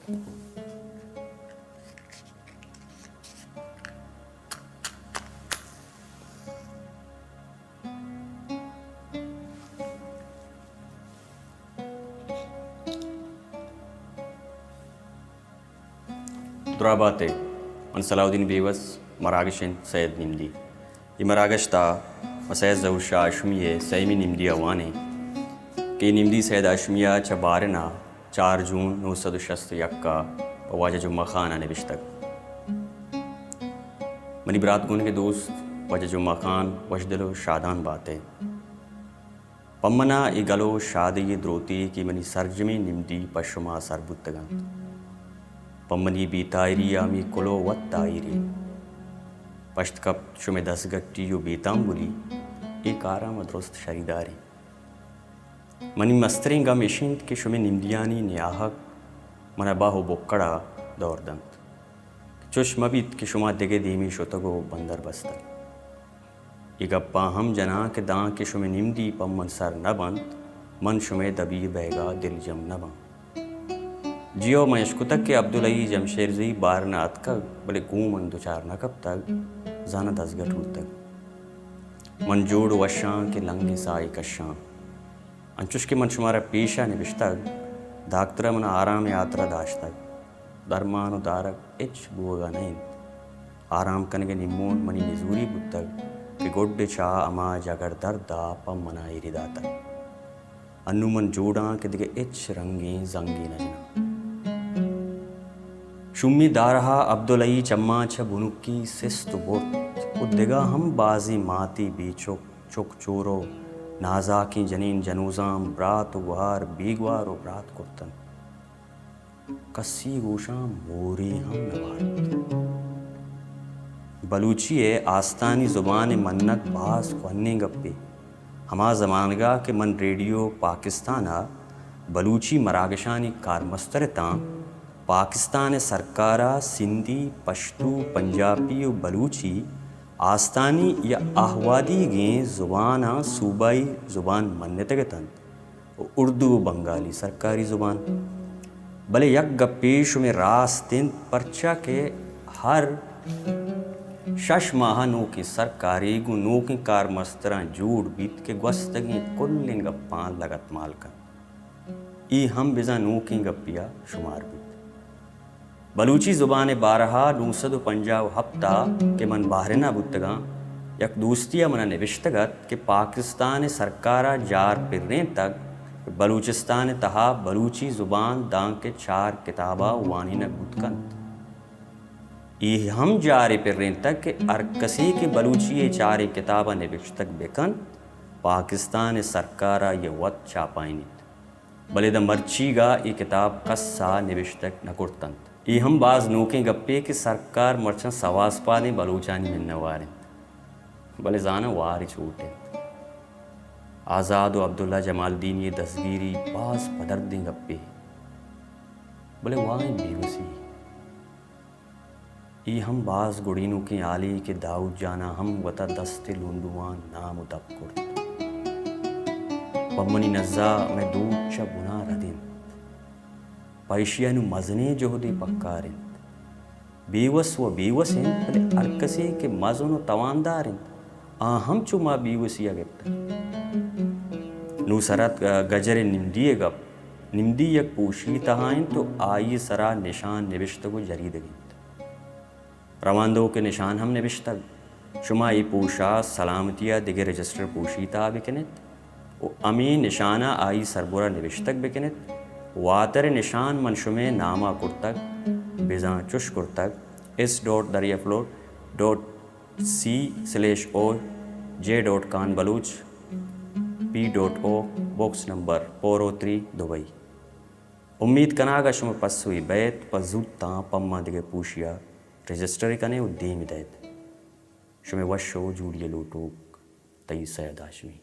دراہ بات ئے، من صلاح الدین بیوس، مراگش انت سید نمدی۔ اے مراگش تہا ما سید ظہور شاہ ہاشمی ءِ سیمی نمدی ءَ وانیں کہ اے نمدی سید ہاشمی ءَ چہ بحرین ءَ چار جون نو سد ءُ شست ءُ یک ءَ پہ واجہ جمعہ خان ءَ نبشتگ۔ منی برات گونگ ءِ دوست واجہ جمعہ خان، وشدل ءُ شادان بات ئے۔ پہ من ءَ اے گل ءُ شادی ءِ دروتے کہ منی سرجمیں نمدی پہ شما سر بوتگ انت۔ پہ منی بے تاہیری ءَ ہمے کلوہ وت تاہیر انت۔ پشت کپت شمئے دستگٹی ءُ بے تامبولی، اے کاراں ما درست شریدار ایں۔ منی مستریں گم اش انت کہ شمئے نمدیانی نیاہگ من ءَ باہ ءُ بکڑ ءَ دور دنت۔ چش مہ بیت کہ شما دگہ دیمے شتگ ءُ بندر بستگ۔ اے گپاں ہم جناں کہ داں کہ شمئے نمدی پہ من سر نہ بنت، من شمئے دبی بئیگ ءَ دلجم نہ باں۔ جی ہو، من اشکتگ کہ عبدالحئی جمشیرزئی بحرین ءَ اتکگ، بلے گوں من دچار نہ کپتگ، زاناں دزگٹ بوتگ۔ من جوڑ ءُ وشاں کہ لنگیں ساہے کشاں۔ انچوش کہ من شمارا پیش ءَ نبشتگ، داکتر ءَ من ءَ آرام ءِ ہاترا داشتگ۔ درمان ءُ دارگ ہچ بوگ ءَ نہ انت۔ آرام کنگ ءِ نیمون منی نزوری بوتگ کہ گڈ ءَ چہ ہما جگر درد ءَ پہ من ءَ ایری داتگ۔ انوں من جوڑاں کہ دگہ ہچ رنگیں زنگے نہ جناں۔ شومیں دارہ ءَ عبدالحئی چماں چہ بنکی سست ءُ برت ءُ دگہ ہم بازیں ماتی بے چک، چک چور ءُ نازاکیں جنین جنوزام برات ءُ گوہار بیگوار ءُ برات کرت انت۔ کسی گوشاں مورے ہم نہ وارت۔ بلوچی ءِ آستانی زبان ءِ منگ باز کوہنیں گپے۔ ہما زمانگ ءَ کہ من ریڈیو پاکستان ءَ بلوچی مراگشانی کارمستر اتاں، پاکستان ءِ سرکار ءَ سندھی، پشتو، پنجابی ءُ بلوچی آستانی یا آہوادیگیں زباناں صوبائی زبان منتگ اتنت۔ ءُ اردو ءُ بنگالی سرکاری زبان۔ بلے یک گپے شمئے راست انت، پرچا کہ ہر شش ماہ ءَ نوکیں سرکارے گوں نوکیں کارمستراں جوڑ بیت کہ گوستگیں کلیں گپاں لگتمال کنت۔ اے ہم بزاں نوکیں گپے ءَ شمار بیت۔ بلوچی زبان ءِ بارہ ءَ نو سد ءُ پنجاہ ءُ ہپت ءَ کہ من بحرین ءَ بوتگاں، یک دوستے ءَ من ءَ نبشتگ ات کہ پاکستان ءِ سرکار ءَ جار پرینتگ کہ بلوچستان ءِ تہا بلوچی زبان دانکہ چار کتاب ءَ وانینگ بوت کنت۔ اے ہم جارے پرینتگ کہ ہر کسے کہ بلوچی ءِ چاریں کتاب ءَ نبشتگ بہ کنت، پاکستان ءِ سرکار ءَ آئی ءَ وت چاپائینیت۔ بلے داں مرچیگ ءَ اے کتاب کس ءَ نبشتگ نہ کرت انت۔ اے ہم باز نوکیں گپے کہ سرکار مرچاں سواسپادیں بلوچانی منوار انت، بلے زاناں وار چوٹ انت۔ آزاد ءُ عبداللہ جمالدینی ءِ دزگیری باز پدردیں گپے، بلے واہیں بیوسی۔ اے ہم باز گڑینوکیں ہالے کہ داؤد جان ءَ ہم وتا دست ءِ لونڈواں نام ءُ دپ کرت۔ پہ منی نزا مئے دود چہ بنا رد انت۔ پہ ایشی ءَ نوں مزنیں جہدے پکار انت۔ بیوس و بیوس انت، بلے ہر کسے کہ مزن و تواندار انت، آ ہم چو ما بیوسی ءَ گپتگ۔ نوں سر ات گجر ءِ نمدی ءِ گپ۔ نمدی یک پوشی تہا انت و آئی ءِ سرا نشان نبشتگ و جریدگ انت۔ رواندوک ءِ نشان ہم نبشتگ۔ شما اے پوش ءَ سلامتی ءَ دگہ رجسٹر پوشی تہا بکن ات و ہمے نشان ءَ آئی سربرا نبشتگ بکن ات۔ واتر ءِ نشان من شمئے نام ءَ کرتگ، بزاں چش کرتگ، S dot Darya float dot C slash O, J dot con Baloch, P dot O, box number four O three, Dubai. امیت کناں اگاں شمئے پسوے بئیت، پہ زوتاں پہ ما دگہ پوشی ءَ رجسٹر کن ئے و دیم دئیت۔ شمئے وش و جوڑی ءِ لوٹوک، تئی سید ہاشمی۔